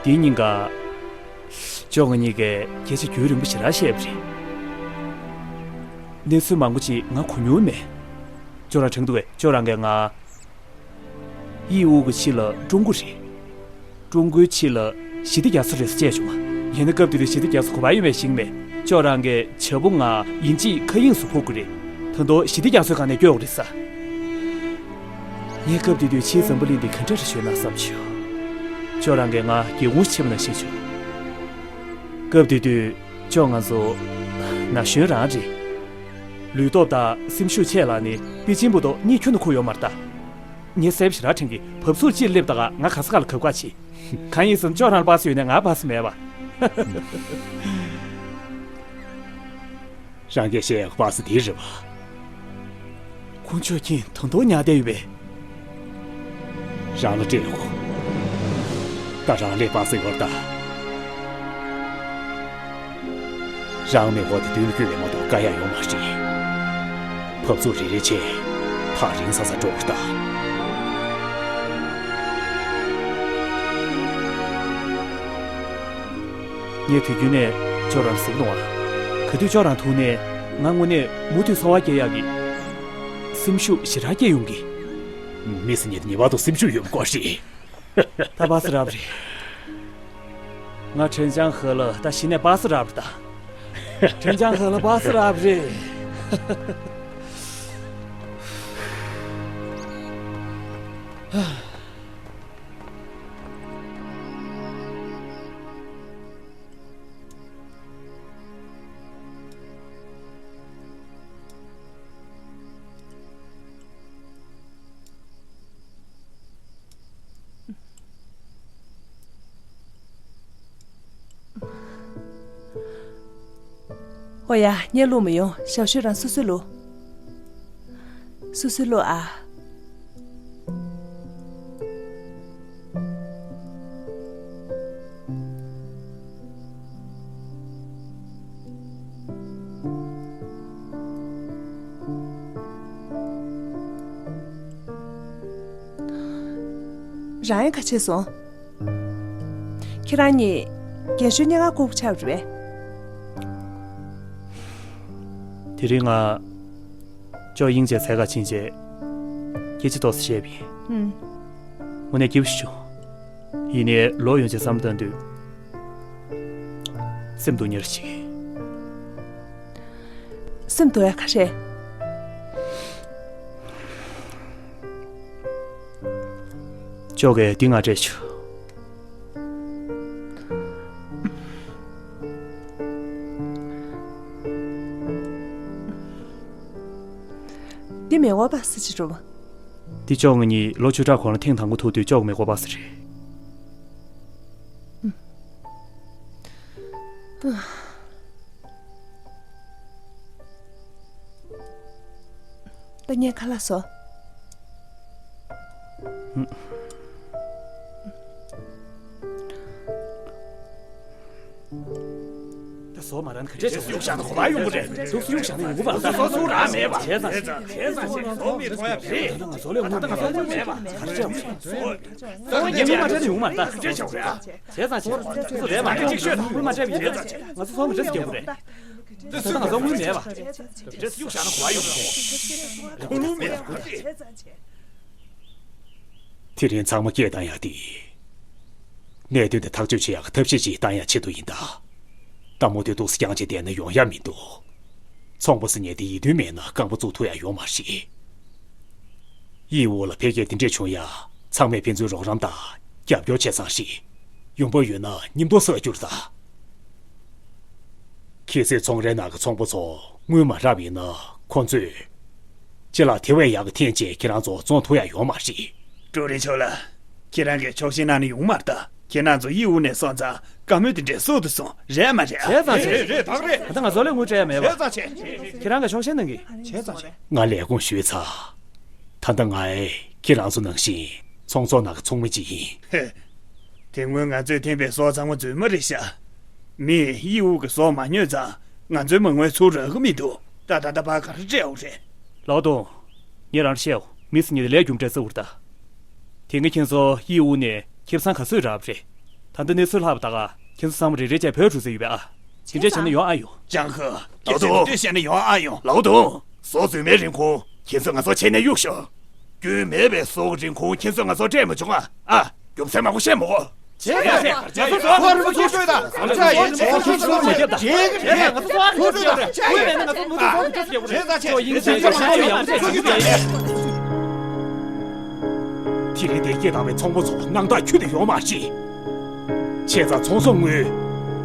དེའི་ཉིན་ཀ། ཅོ་ང་གཉིས་ཀས་སྐད་ཆ་རྒྱུན་རིང་པོ་ཞེ་དྲག་བཤད་པ་རེད། གནས་ཚུལ་མང་པོ་ཅིག་ང་གོ་མྱོང་མེད། ཅོ་རང་དྲན་འདུག་གས། ཅོ་རང་གིས་ང་། དབྱི་ཝུའུ་གི་ཕྱི་ལ་ཀྲུང་གོ་རེད། ཀྲུང་གོའི་ཕྱི་ལ་ཞི་བདེ་རྒྱ་མཚོ་རེད་ཟེར་བཤད་བྱུང་བ། ཡིན་ན་སྐབས་དེ་དུས་ཞི་བདེ་རྒྱ་མཚོ་གོ་བ་ཡོད་མེད་ཤེས་ཀྱི་མེད། ཅོ་རང་གིས་བྱ་སྤུ་ལྔ་ཡིན་གཅིག་མཁའ་དབྱིངས་སུ་འཕུར་དགོས་རེད། ད་དུང་ཞི་བདེ་རྒྱ་མཚོའི་སྒང་ནས་སྐྱོད་དགོས་རེད་ཟེར། ངས་སྐབས་དེ་དུས་ཕྱིའི་འཛམ་བུ་གླིང་འདི་ག་འདྲ་རེད་ཤོད་ན་བསམ་བྱུང་། ཅོ་རང་གིས་ང་སྒེའུ་ཁུང་ཕྱི་མ་ནང་བཞིན་བྱུང་། སྐབས་དེ་དུས་ཅོ་ང་ཚོ་ན་གཞོན་རང་རེད། ལུས་སྟོབས་དང་སེམས་ཤུགས་ཆེ་ལ་ནི་པེ་ཅིན་བར་དུ་གཉིད་ཁྱོན་ནས་ཁུག་ཡོད་མ་རེད་ད། ངས་གསལ་པོ་ཞེ་དྲག་དྲན་གི། བབས་ཚུགས་ཅིག་སླེབས་ད་ག་ང་ག་ས་ག་ལ་གབ་ག་བྱེད། གང་ཡིན་ཟེར་ན་ཅོ་རང་ལ་པ་སེ་ཡོད་ནའི་ང་པ་སེ་མེད་པ། རང་གིས་བཤད་ཡག་པ་སེ་དེ་རེད་པ། ཁོང་ཆོས་ཀྱིས་ད་དུང་ཉར་བསྡད་ཡོད་པས། རང་ལ་སྤྲད་ཡོང་། ད་རང་ལ་པ་སེ་ཡོད་ད། རང་མེ་འཁོར་དེ་མདུན་ལ་བསྐྱོད་པ་མ་གཏོགས་དཀའ་ཡག་ཡོད་མ་རེད། བབས་ཚུགས་རེ་རེ་བྱས། ཐག་རིང་ས་ས་འགྲོ་དགོས་ད། ངས་དུས་རྒྱུན་ནས་ཅོ་རང་ལ་ཟེར་གྱི་འདུག་ཨ། ག་དུས་ཅོ་རང་ཐུག་ནའི། ང་དངོས་གནས་མུ་མཐུད་འཚོ་བ་སྐྱེལ་ཡག་གི་སེམས་ཤུགས་ཞེ་དྲག་སྐྱེ་ཡོང་གི། མི་སེམས་ཉིད་ངེས་པར་དུ་སེམས་ཤུགས་ཡོད་པ་དགོས་རེད། ད་པ་སེ་རག་པ་རེད། ང་ཁྲེན་ཅང་ཧེ་ལ་ད་གཞི་ནས་པ་སེ་རག་པ་རེད་ད། ཁྲེན་ཅང་ཧེ་ལ་པ་སེ་རག་པ་རེད། ཨོ་ཡ། ངས་བླུག་མི་ཡོང་། ཞའོ་ཤུས་རང་སོ་སོས་བླུག། སོ་སོས་བླུག་ཨ། རང་ཡང་ཁ་ཕྱེ་སོང་། ཁྱེད་རང་གཉིས་རྒན་གཞོན་གཉིས་ཀ་ལྐུགས་པ་ཆགས་པ་རེད་པས། དེ་རིང་ང་ཅོ་དབྱིང་ཅེས་འཚོལ་ག་ཕྱིན་རྗེས་སྐད་ཆ་ཏོག་ཙམ་བཤད་པ་ཡིན། ཨུམ། དངོས་གནས་སྐྱིད་པོ་ཞིག་བྱུང་། ཡིན་ནའི་ལོག་ཡོང་རྗེས་བསམ་བློ་བཏང་དུས་སེམས་སྡུག་བསྔལ་ཞིག་སེམས་སྡུག་ཡ་ག་རེ། ཅོ་གིས་འདི་ང་སྤྲད་བྱུང་། འདི་མེ་འོ་པ་སི་ཅི་རུ། འདི་ཅོ་ང་གཉིས་ལོ་བཅུ་ཕྲག་གོང་ལ་ཐེངས་དང་པོ་ཐུག་དུས་ཅོ་གི་མེ་འོ་པ་སི་རེད། ད་ངས་ཁ་ལག་བཟོ། ད་བཟོ་མ་རན་ག་འདྲས་བྱུང་། གཡུག་བཞག་ན་གོ་བ་ཡོང་གི་རེད། ཐུགས་སུ་གཡུག་བཞག་ན་ཡོང་གི་མ་རེད། བཟོ་སུ་རང་མེད་པ། བྱས་ཙང་བྱས་ཙང་བྱས་ཙང་བཟོ་མི་ཐོང་ཡ་རེད། ད་ང་བཟོ་ལས་ངུ་ད་ང་བཟོ་ལས་ངུ་མེད་པ་ག་རེ་བྱས་པ་རེད། བཟོ་ངས་དངུལ་མ་སྤྲད་ན་ཡོང་མ་རེད་ད། ག་འདྲས་བྱས་པ་རེད། བྱས་ཙང་བྱས། ཁོ་ཚོ་ལས་མ་འདྲ་ཅིག་ཤོད། དངུལ་མ་སྤྲད་པ་ཡིན་ན་ང་ཚོ་ཚོང་གི་འདྲ་ཟེར་རྒྱག་གི་རེད། ད་ལྟ་ང་ཚོ་དངུལ་མེད་པ། འདྲ་ཟེར་གཡུག་བཞག་ན་གོ་བ་ཡོང་གི་རེད། ཁུངས་ལུང་མེད་པ་ག་རེ་རེད། དེ་རིང་ཚང་མ་སྐད་བཏང་ཡག་དེ། གནད་དོན་དེ་ཐག་གཅོད་བྱེད་ཡག་གི་ཐབས་ཤེས་ཅིག་བཏང་ཡག་ཆེད་དུ་ཡིན་ད། ད་མུ་མཐུད་ཏོག་ཙམ་རྐྱང་བྱས་བསྡད་ན་ཡོང་ཡག་མི་འདུག་ཚོང་པ་ཟེར་མཁན་དེ་ཡིད་རྟོན་མེད་ན་རྐང་པ་བཙུགས་ཐུབ་ཡག་ཡོད་མ་རེད། དབྱི་ཝུའུ་ལ་འཕེལ་རྒྱས་དེ་འདྲས་བྱུང་ཡ། ཚང་མས་ཕན་ཚུན་རོགས་རམ་དང་རྒྱབ་སྐྱོར་བྱས་ཙང་རེད། ཡོང་འབབ་ཡོད་ན་མཉམ་དུ་བསགས་རྒྱུ་རེད་ད། གལ་སྲིད་ཚོང་རའི་ནང་གི་ཚོང་པ་ཚོ་དངུལ་མ་རག་པ་ཡིན་ན་ཁོང་ཚོས་ཅི་ལ་དེ་བས་ཡག་གི་འཐེན་བྱས་ཁྱེད་རང་ཚོ་བཙོང་ཐུབ་ཡ་ཡོད་མ་རེད། ཀྲུའུ་རིན་ཆོས་ལགས། ཁྱེད་རང་གིས་ཆོག་ཤེས་གནང་ན་ཡོང་མ་རེད་ད། ཁྱེད་རང་ཚོ་དབྱི་ཝུའུ་ནས་སོང་ཙང་བཀའ་མོལ་དེ་འདྲས་སྲོག་ཏུ་སོང་རེད་མ་རེད། བྱས་ཙང་བྱས། རེད་རེད་ད་རེད། ད་ལྟ་ང་ཚོ་ལས་དངུལ་སྤྲད་ཡ་མེད་པ། བྱས་ཙང་བྱས། ཁྱེད་རང་གིས་ཆོག་ཤེས་གནང་གི། བྱས་ཙང་བྱས། ང་ལས་ཁུངས་ཞུས་ཚར། ད་ལྟ་ངས་ཁྱེད་རང་ཚོ་ནང་བཞིན་ཚོང་ཚོགས་ནང་གི་ཚོགས་མི་གཅིག་ཡིན། ཧེ། དེ་སྔོན་ང་ཚོས་འཐེན་པའི་ཟོག་ཚང་མ་རྫུན་མ་རེད་ཤག་མིས་དབྱི་ཝུའུ་གི་ཟོག་མ་ཉོས་ཙང་ང་ཚོའི་མ་དངུལ་ཚུར་རག་གི་མི་འདུག་ད་ད་ལྟ་ཕར་ག་རེ་སྤྲད་འོ་རེད། ལའོ་ཏུང་། ངས་རང་ལ་བཤད་འོ། མི་སེར་གཉིས་དེ་ལས་རྒྱུ་འབྲས་རྩ་བར་ད། དེ་སྔ་ཁྱེད་ཚོ་དབྱི་ཝུའུ་ནས་ཁེ་བཟང་ག་ཚོད་རག་པ་རེད། ད་ལྟ་གནས་ཚུལ་ལྷག་པ་ད་ག་ཁྱེད་ཚོ་ཚང་མ་རེ་རེ་བྱས་བོད་འགྲོ་རྩིས་ཡོད་པས་ཨ། དེ་འདྲས་བྱས་ན་ཡོང་ཨ་ཡོང་། ཅང་ཧེ། ལའོ་ཏུང་། དེ་འདྲས་བྱས་ན་ཡོང་ཨ་ཡོང་། ལའོ་ཏུང་། ཟོག་རྫུན་མའི་རིན་གོང་ཁྱེད་ཚོས་ང་ཚོར་ཆད་ནས་གཡུག་ཤོག་རྒྱུས་མེད་པའི་ཟོག་གི་རིན་གོང་ཁྱེད་ཚོས་ང་ཚོར་སྤྲད་མ་བྱུང་ཨ། ཨ། རྒྱུ་མཚན་མང་པོ་བཤད་མ་དགོས། བྱས་ཙང་བྱས། ང་ཚོ་ཟོག་ཁོ་རང་ཚོ་ཁྱེད་ཚོས་དང་ང་ཚོ་ཟོག་ཁྱེད་ཚོས་མ་བརྒྱབ་དང་། བྱས་ཙང་ང་ཚོ་ཟོག་ཁྱེད་ཚོས་མ་བརྒྱབ་དང་། དངུལ་མེད་ན་ང་ཚོ་མུ་མཐུད་ཟོག་ཁྱེད་ཚོས་རྒྱག་དགོས་རེད། བྱས་ཙང་བྱས། ཁྱོད་ཡིན་ཟེར་ཡག་ཟོག་ཁྱེད་ཚོས་རྒྱག་དགོས་རེད། དེ་རིང་འདིར་སྐད་བཏང་བའི་ཚོང་པ་ཚོ་སྣང་དག་ཁྱོན་ནས་ཡོད་མ་རེད། བྱས་ཙང་ཚོང་ཟོག་དངུལ་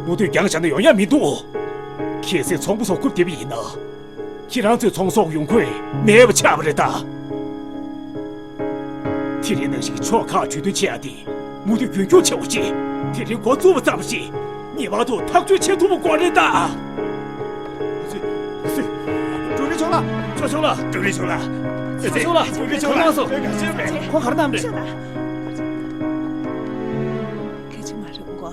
མུ་མཐུད་རྒྱང་བཞག་ན་ཡོང་ཡ་མི་འདུག་གལ་སྲིད་ཚོང་པ་ཚོ་རྐུབ་བསྡད་པ་ཡིན་ན། ཁྱེད་རང་ཚོའི་ཚོང་ཟོག་ཡོང་ཁུངས་མེད་པ་ཆགས་པ་རེད་ད། དེ་རིང་ནང་བཞིན་ཕྱོགས་ཁག་གྲོས་མཐུན་བྱེད་ཡ་དེ་མུ་མཐུད་རྒྱུན་འཁྱོངས་བྱེད་དགོས་ཅེས། དེ་རིང་འགོ་བཙུགས་པ་ཙམ་ཞིག་ངེས་པར་དུ་ཐག་གཅོད་བྱེད་ཐུབ་པ་དགོས་རེད་ད། ཀྲུའུ་རིན་ཆོས་ལགས། ཆོས་ཆོས་ལགས། ཀྲུའུ་རིན་ཆོས་ལགས། ཆོས་ཆོས་ལགས། ཀྲུའུ་རིན་ཆོས་ལགས། ཁོང་ག་རེ་གནང་རེད། གལ་ཆེ་མ་རེད་མགོ།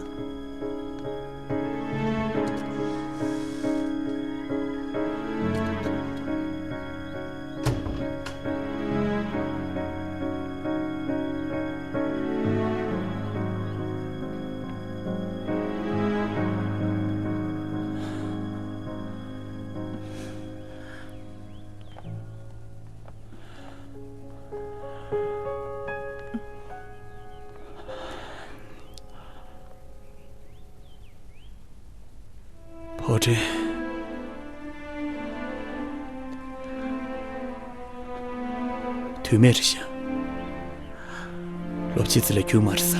དུས་མེད་རེད་ཤག་སློབ་ཆེན་ཚེ་ལ་རྒྱུན་མ་རེད་ས།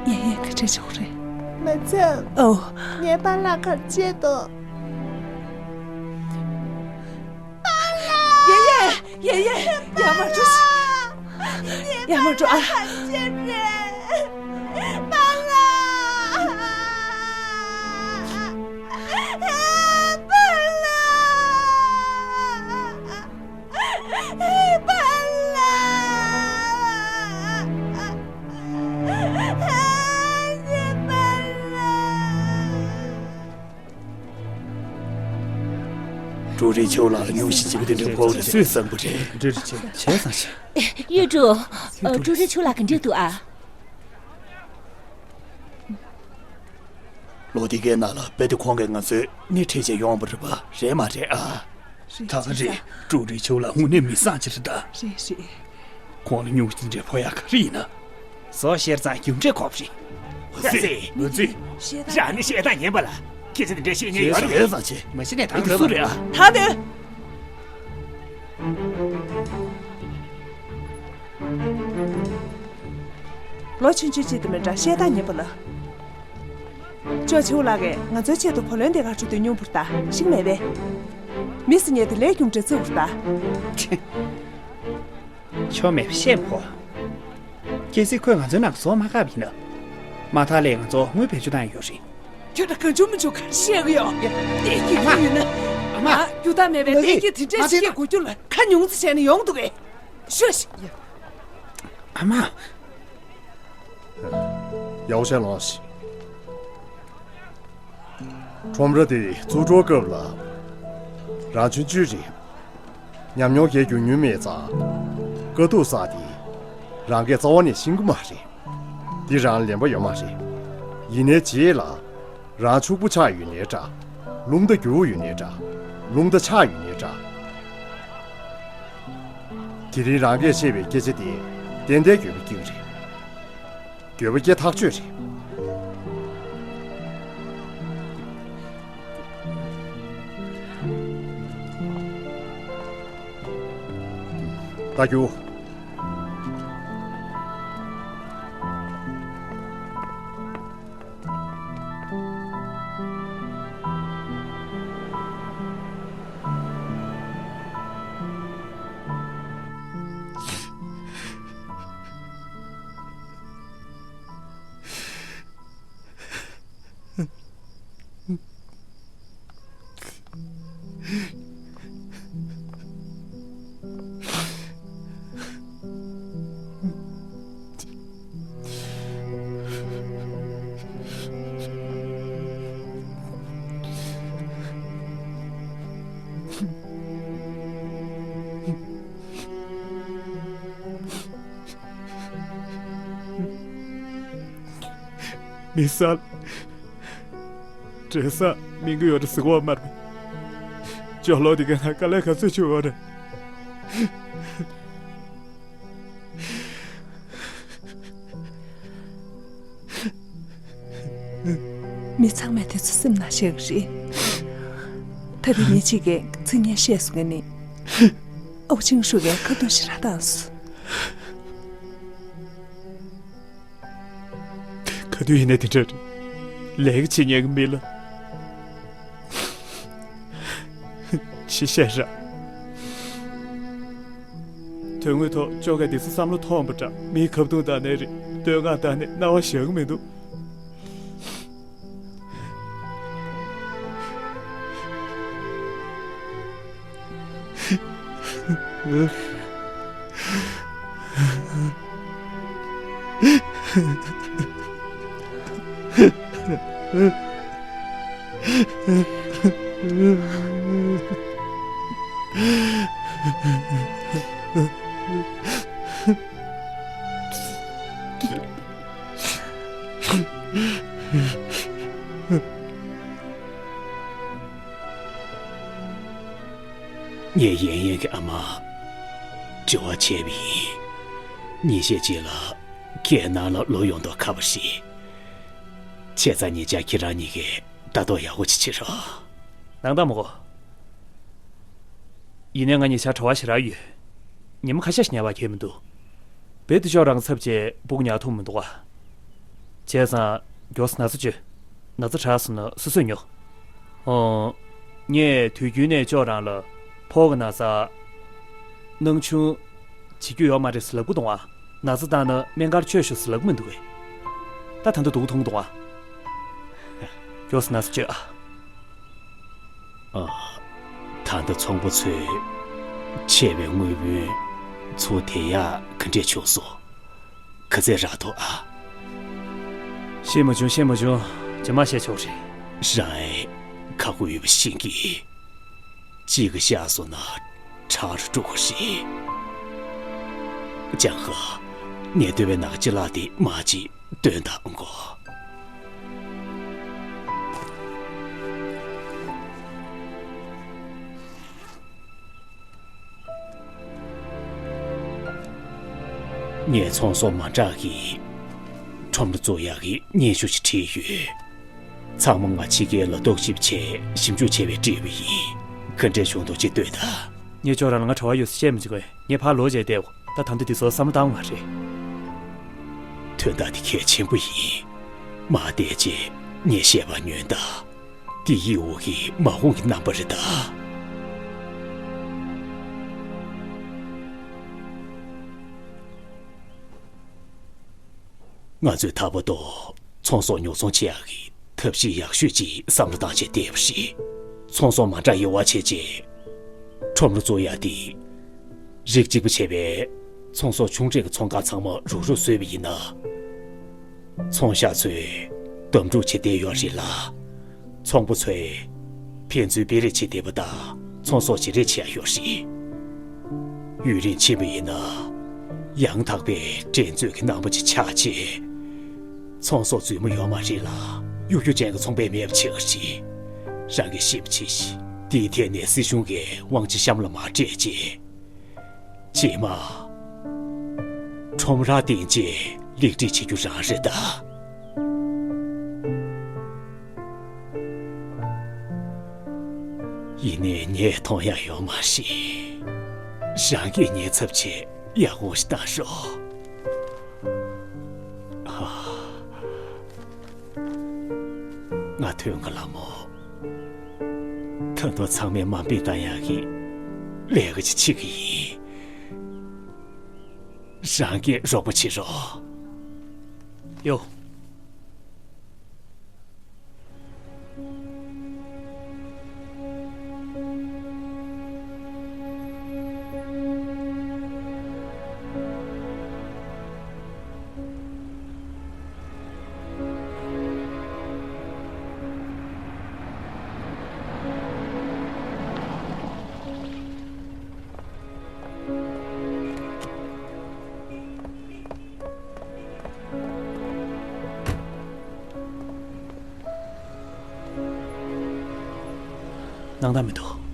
ཡན་ཡན་ག་འདྲ་བྱུང་རེད། མ་ཚབ། ཨོ། ངའི་པཱ་ལགས་ག་རེ་བྱས་འདུག་ཡན་ཡན། ཡན་ཡན། ཡར་མར་འགྲོ། ཡར་མར་འགྲོ་ཨ། ཀྲུའུ་རིན་ཆོས་ལགས་ལ་སྙུང་གཞི་ལྗིད་པོ་དེ་འདྲ་ཕོག་རེད། སུས་བསམ་པ་རེད། འདྲ་རེད་བྱས་བྱས་བསམ་བྱས། གཡུ་སྒྲོན། ཀྲུའུ་རིན་ཆོས་ལགས་ག་འདྲ་འདུག་ཨ། ལོ་འདི་གའི་ནང་ལ་རྦད་དེ་ཁོང་གིས་ང་ཚོའི་སྣེ་ཁྲིད་བྱས་ཡོང་བ་རེད་པ། རེད་མ་རེད་ཨ། ད་ག་རེད། ཀྲུའུ་རིན་ཆོས་ལགས་དངོས་གནས་མི་བཟང་ཅིག་རེད་ད། རེད་རེད། ཁོང་ལ་སྙུང་གཞི་འདྲ་ཕོག་ཡག་ག་རེ་ཡིན་ན། བཟོ་ཤེར་ཙང་རྒྱུ་འབྲས་ཁོབ་རེད། ཨ་ཙི། ཨ་ཙི། རང་ནི་ཤེས་ད་ཉན་པ་ལ། སྐད་ཆ་འདི་འདྲ་བཤད་མཁན་ཡོད་རེད། ཨ་ཙི། མ་གཞི་ནས་ད་འདི་སུ་རེད་ཨ། ད་དེ། ལོ་ཆུང་ཆུང་ཅིག་ཏུ་མི་འདྲ་ཤེས་ད་ཉན་པ་ལ། ཅོ་ཆེའུ་ལགས་ཀྱིས་ང་ཚོའི་ཆེད་དུ་བུ་ལོན་འདི་ག་ཁྲུ་དུ་སྙོམས་པོར་ལྟ་ཤིག་མེད་པས། མི་སི་ཉེ་དེ་ལས་རྒྱུ་འབྲས་ཚེ་བུར་ལྟ། ཆོ་མེད་པ་བཤད་མི་གོ། གལ་སྲིད་ཁོས་ང་ཚོའི་ནང་བཟོ་མ་བཀག་པ་ཡིན་ན། མ་མཐའ་ལས་ང་ཚོ་དངུལ་བེད་སྤྱོད་བཏང་ཡོད་རེད། ཁྱོད་ད་གང་བྱུང་མི་བྱུང་ག་རེ་བཤད་གི་ཡོད། ཡ། བསྡད་ཀྱི་ཁྱོད་ཡོད་ན། ཨ་མ། ཨ། རྒྱུ་དག་མེད་པའི་བསྡད་ཀྱི་དེ་འདྲས་ཤིག་སྐད་གོ་རྒྱུ་ལ་ཁ་ཉུང་ཙི་བྱས་ནས་ཡོང་འདུག་གས། ཤོད་ཤིག་ཨ་མ། ཡའོ་ཞན་ལོ་ཞིག་ཁྲོམ་ར་དེ་བཙུགས་འགྲོ་སྐབས་ལ། རང་ཆུང་ཆུང་རེད། ཉམས་མྱོང་གས་རྒྱུ་ཉུང་མེད་ཙང་། དཀའ་སྡུག་བསགས་ཏེ། རང་གས་རྩ་བ་ནས་ཤེས་ཀྱི་མ་རེད། འདི་རང་ལན་པ་ཡོད་མ་རེད། ཡིན་ནའི་རྗེས་ལ། རང་ཕྱུག་པོ་ཆགས་ཡོད་ནའི་འདྲ། རླུང་རྟ་འགྱུར་བ་ཡོད་ནའི་འདྲ། རླུང་རྟ་ཆག་ཡོད་ནའི་འདྲ། དེ་རིང་རང་གས་བཤད་པའི་སྐད་ཆ་དེ་ཏན་ཏན་འགྱོད་པ་སྐྱེ་གི་རེད། འགྱོད་པ་སྐྱེ་ཐག་ཆོད་རེད། ད་རྒྱུགས། མི་ས། བྲེལ་ས་མི་འགུལ་ཡོད་རེད་ཟེར་གོ་བ་མ་རེད། ཅོ་ལོ་དེ་ག་ན་དཀའ་ལས་ག་ཚོད་བྱུང་ཡོད་རེད། མི་ཚང་མས་དེ་ཚོ་སེམས་ནང་བཞག་གི་རེད། ད་རེས་ཉིན་གཅིག་གི་ཚིག་ངན་བཤད་སོང་ངས་ནི། ཨོ་ཆིང་ཧྲུའུ་གིས་ཁ་རྡུང་ཞེ་དྲག་བཏང་སོང་། ག་དུས་ཡིན་ནའི་དེ་འདྲ་རེད། ལས་ཀ་བྱེད་མཁན་གྱི་མི་ལ་ཅི་བཤད་ར། དོན་དངོས་ཐོག་ཅོ་གས་དེ་ཚོ་བསམ་བློ་ཐོངས་པ་འདྲ། མིའི་ཁ་རྡུང་བཏང་ནའི་རེད། བསྟོད་བསྔགས་བཏང་ནའི་རྣ་བ་ཞག་གི་མི་འདུག་ངས་ཡན་ཡན་གྱི་ཨ་མ་འབྱོར་བ་བྱས་པ་ཡིན། ཉིན་ཤས་རྗེས་ལ་ ཁྱེད་ནང་ལ་ལོག་ཡོང་མདོག་ཁ་པོ་རེད། བྱས་ཙང་ཉེ་ཆར་ཁྱེད་རང་གཉིས་ཀས་ལྟ་རྟོག་ཡག་པོ་ཅིག་བྱེད་རོགས། ནང་ད་མོ་གོ། ཡིན་ནའི་ང་ཉེ་ཆར་གྲྭ་བ་ཞེ་དྲག་ཡོད། ཉི་མ་ཁ་ཤས་ཤིག་ཉལ་བར་ཁེལ་མི་འདུག་རྦད་དེ་ཅོག་རང་གི་ཚབ་བྱས་སྦུག་ཉལ་ཐུབ་མི་འདུག་ག་བྱས་ཙང་མགྱོགས་སེ་ན་ཚ་བཅོས། ན་ཚ་དྲག་སོང་ན་སོ་སོས་ཉོ། ཨོ། ངས་དུས་རྒྱུན་ནས་ཅོག་རང་ལ་ཕོ་གི་ན་ཚ། སྣང་ཆུང་། བྱེད་རྒྱུ་ཡོད་མ་རེད་ཟེར་ལབ་ཀྱི་འདུག་ག་ན་ཚ་བཏང་ན་སྨན་ཁང་བཅར་ཤོག་ཟེར་ལབ་ཀྱི་མི་འདུག་གས། ད་ད་ལྟ་སྡུག་ཐོང་འདུག་ག་མགྱོགས་སེ་ན་ཚ་བཅོས་ཨ། ཨ། ད་ལྟ་ཚོང་པ་ཚོས་ཆད་པའི་དངུལ་བུན་ཚུར་དེད་ཡག་ག་འདྲས་བྱུང་སོང་། ག་ཚད་རག་འདུག་ཨ། ཤེས་མ་བྱུང་། ཤེས་མ་བྱུང་། རྗེས་མ་བཤད་ཆོག་རེད། རང་ཁག་པོ་ཡོད་པ་ཤེས་ཀྱི། གཅིག་གིས་བཤད་སོང་ན་ཁྲག་རུ་དཀྲུག་གི་རེད། ལྕམ་ཧྭ། ངས་འདོད་པའི་ནང་ཅི་ལག་དེ་མ་ཅིག་སྟོན་དང་གོ། ངས་ཚོང་ཟོག་མ་འདྲ་གི་ཁྲོམ་ར་བཙུགས་ཡག་གི་སྙན་ཞུ་ཞིག་བྲིས་ཡོད། ཚང་མ་ང་ཕྱི་རྒྱལ་ལ་རྟོག་ཞིབ་བྱས་ཞིབ་འཇུག་བྱས་པས་བྲིས་པ་ཡིན། ག་འདྲས་བྱུང་འདུག་ཅིག་ལྟོས་དང་། ངས་ཅོག་རང་ལ་ང་གྲྭ་བ་ཡོད་ཟེར་བཤད་མི་བྱེད་གོ། ངས་ཕར་ལོག་བྱས་བསྡད་གོ། ད་ད་འདི་འདི་ཚོ་བསམ་བློ་བཏང་མ་རེད། དོན་དག་འདི་གལ་ཆེན་པོ་ཡིན། མ་བསྡད་རྗེས་ངས་བཤད་པ་ཉོན་དང་། འདི་ཡི་འོག་གི་མ་འོངས་ཀྱི་རྣམ་པ་རེད་ད། ང་ཚོས་ད་བར་དུ་ཚོང་ཟོག་ཉོ་ཚོང་བྱེད་ཡག་གི་ཐབས་ཤེས་ཡག་ཤོས་ཅིག་བསམ་བློ་བཏང་བྱས་བསྡད་པ་རེད། ཚོང་ཟོག་མ་འདྲ་ཡོང་བ་བྱས་རྗེས། ཁྲོམ་ར་བཙུགས་ཡག་དེ། རིགས་གཅིག་པ་བྱས་པའི་ཚོང་ཟོག་ཆུང་གྲས་ཀྱི་ཚོང་ཁང་ཚང་མ་རུག་རུག་བཟོས་པ་ཡིན་ན། ཚོང་ཤག་ཚོས་དམ་ཕྲུག་བྱེད་བསྡད་ཡོད་རེད་ལ། ཚོང་པ་ཚོས་ཕན་ཚུན་སྤེལ་རེས་བྱེད་བསྡད་པ་དང་ཚོང་ཟོག་བརྗེ་རེས་བྱེད་ཡག་ཡོད་རེད། ཡུན་རིང་ཕྱིན་པ་ཡིན་ན། ཡང་དག་པའི་འགྲན་རྩོད་ཀྱི་རྣམ་པ་ཅིག་ཆགས་རྗེས། ཚོང་ཟོག་རྫུན་མ་ཡོད་མ་རེད་ལ། གཡོ་སྒྱུ་ཅན་གྱི་ཚོང་པས་མེད་པ་བྱེད་ཀྱི་རེད། རང་གིས་ཤེས་པ་བྱེད་ཤིག་འདིའི་ཐད་ནས་སྲིད་གཞུང་གིས་དབང་ཆ་གཤམ་ལ་མ་སྤྲད་རྗེས། རྗེས་མ། ཁྲོམ་ར་བསྟན་རྗེས་ལེགས་སྒྲིག་བྱེད་རྒྱུ་རང་རེད་ད། ཡིན་ནའི་ངས་མཐོང་ཡག་ཡོད་མ་རེད། རང་གིས་ངའི་ཚབ་བྱས་ཡག་པོ་ཞིག་བཏང་ཤོག་ང་ཐོན་ག་ལ་མོ། ད་དུང་ཚང་མས་དམའ་འབེབས་བཏང་ཡག་གི་ལས་ཀ་ཅིག་བྱེད་ཀྱི་ཡིན། རང་གིས་རོགས་པ་བྱེད་རོགས། ཡོ། སྣང་དག་མི་འདུག་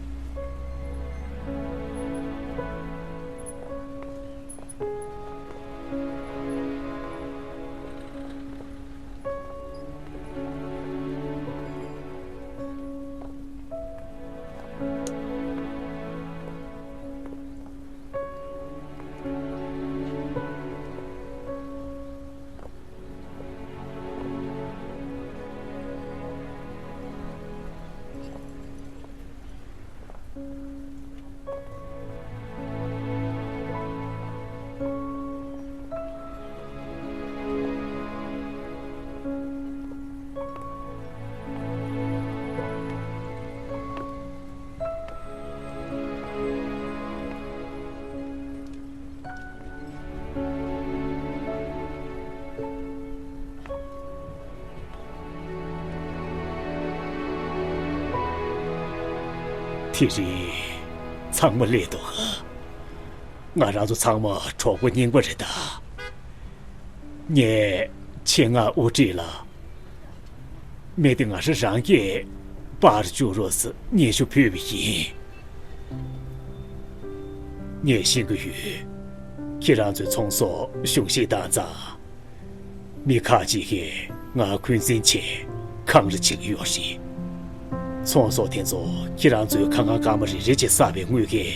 དེ་རིང་ཚང་མ་སླེབས་འདུག་ང་རང་ཚོ་ཚང་མ་གྲོགས་པོ་རྙིང་པ་རེད་ད། ངས་ཆེད་མངགས་དབུ་ཁྲིད་ལ། མི་དེ་ང་རང་རང་གིས་པར་བཅུག་རོགས་ཟེར་སྙན་ཞུ་ཕུལ་བ་ཡིན། ངས་ཤེས་ཀྱི་ཡོད། ཁྱེད་རང་ཚོའི་ཚོང་ཟོག་གཞུང་བཞེས་བཏང་ཙང་ མི་ཁག་ཅིག་གིས་ང་འཁོན་འཛིན་ཆེད་འཁང་ར་བྱེད་ཀྱི་ཡོད་རེད། ཚོང་ཟོག་དེ་ཚོ་ཁྱེད་རང་ཚོའི་ཁ་ཁང་སྐར་མ་རེ་རེ་བྱས་བསགས་པའི་དངུལ་གྱིས་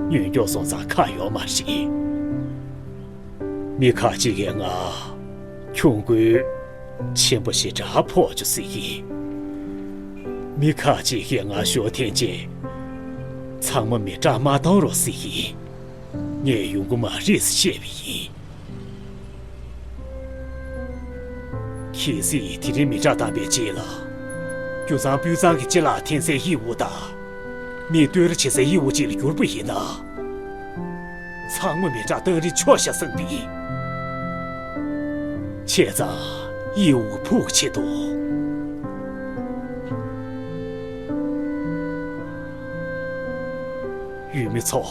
ཉོས་ཀྱོག་སོང་ཙང་ཁག་ཡོད་མ་རེད། མི་ཁག་ཅིག་གིས་ང་ཁྱུང་རྒོད་ཆེན་པོ་ཞེ་དྲག་ཕོག་བྱུང་ཟེར་གི། མི་ཁག་ཅིག་གིས་ང་ཞོ་འཐེན་རྗེས་ཚང་མ་མི་དྲག་མ་གཏོང་རོགས་ཟེར་གི། ངས་ཡོང་གི་མ་རེད་ཟེར་བཤད་པ་ཡིན། གལ་སྲིད་དེ་རིང་མི་དྲག་བཏང་པའི་རྗེས་ལ། རྒྱུ་ཚང་སྤུས་གཙང་གི་ཅ་ལག་འཐེན་སའི་གཡས་འོག་དང་། མི་བསྟོད་ར་བྱེད་སའི་གཡས་འོག་ཅིག་ལ་གྱུར་པ་ཡིན་ན། ཚང་མ་མི་དྲག་བཏང་རིན་ཆོག་ཤག་བསམ་པའི། བྱས་ཙང་གཡས་འོག་ཕུག་ཆེད་དུ། ཡུལ་མི་ཚོ།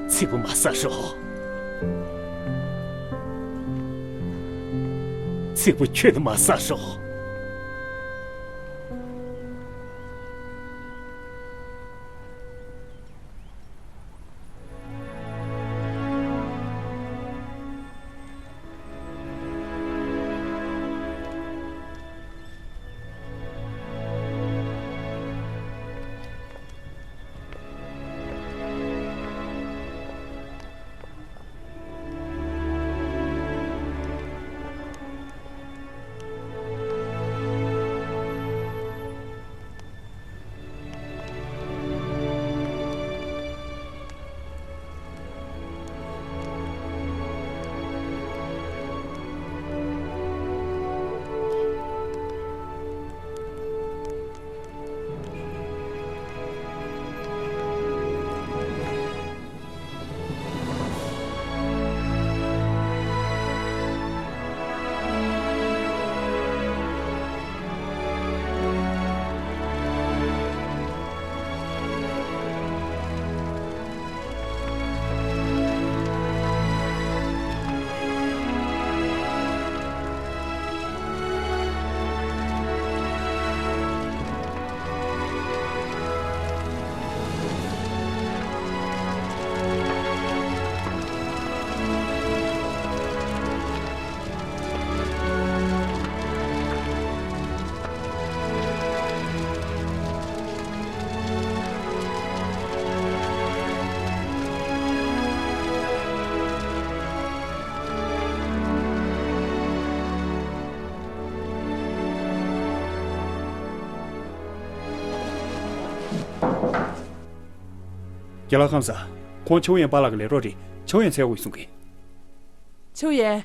ཚིག་པ་མ་ཟ་རོགས། ཚིག་པ་ཁྱོན་ནས་མ་ཟ་རོགས། རྒན་ལགས་ཁམས་བཟང་། ཁོང་ཆོས་ཡན་པཱ་ལགས་ཀྱི་ལས་རོགས་རེད། ཆོས་ཡན་འཚོལ་དགོས་གསུང་གི། ཆོས་ཡན།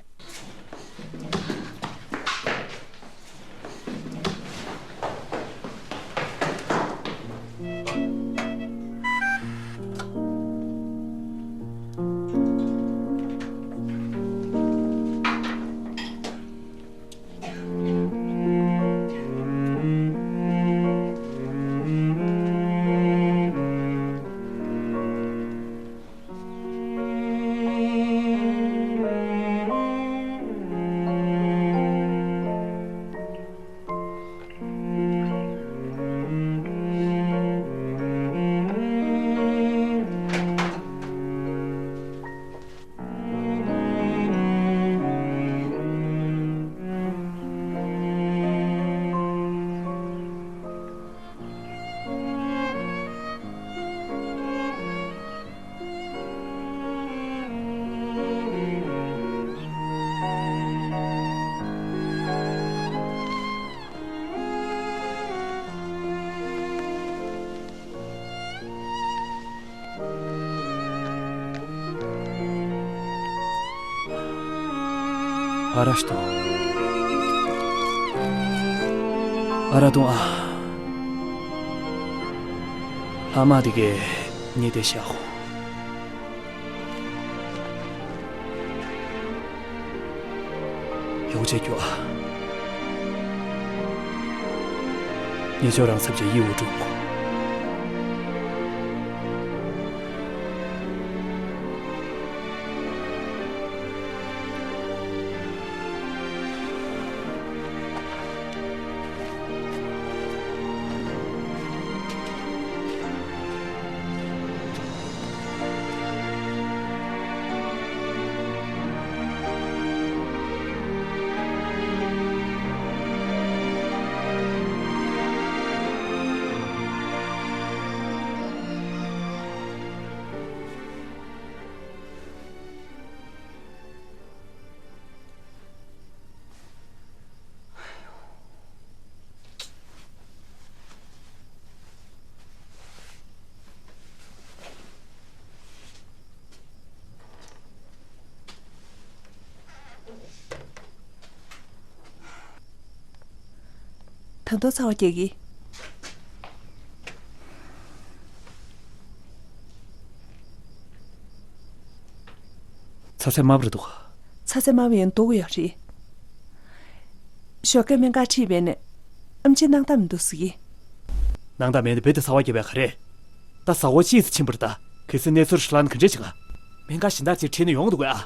ཨ་ར་ཤི་ཏོ། ཨ་ར་ཏོང་ཨ། ལྷ་མ་དེ་གས་ཉེ་དེ་ཤ་ཧོ། ཡོག་ཅེ་ཀྱོ་ཨ། ཉེ་ཆོ་རང་ཚབ་ཅེ་ཡི་འུ་ཀྲུག་ད་དུང་ཚ་བ་རྒྱག་གི། ཚ་ཚ་དམར་པོ་རེད་འདུག་ཚ་ཚ་དམར་པོ་ཡིན་འདུག་ཡོད་རེད། ཞོགས་ཀས་སྨན་ཁང་ཁྲིད་པས་ནས་ཨམ་ཆི་སྣང་དག་མི་འདུག་ཟེར་གི། སྣང་དག་མེད་ན་རྦད་དེ་ཚ་བ་རྒྱབ་པའི་ག་རེད། ད་ཟ་ཧོར་ཕྱིས་སུ་ཕྱིན་པར་ད། གལ་སྲིད་གནས་ཚུལ་ཧྲི་ལན་ག་འདྲས་བྱེད་ག་སྨན་ཁང་གཞན་དག་ཅིག་ཁྲིད་ན་ཡོང་འདུག་གས།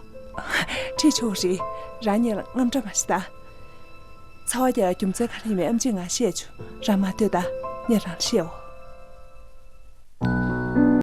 ཁྲིད་ཆོག་རེད། རང་ཉིད་ལ་དངངས་སྐྲག་མ་བྱེད་ད། ཚ་བ་རྒྱག་རྒྱུ་མཚན་ག་རེ་ཡིན་མིན་ཨམ་ཆིས་ང་བཤད་ཆོག་རང་མ་སྡོད་ད། ངས་རང་ལ་བཤད་འོ།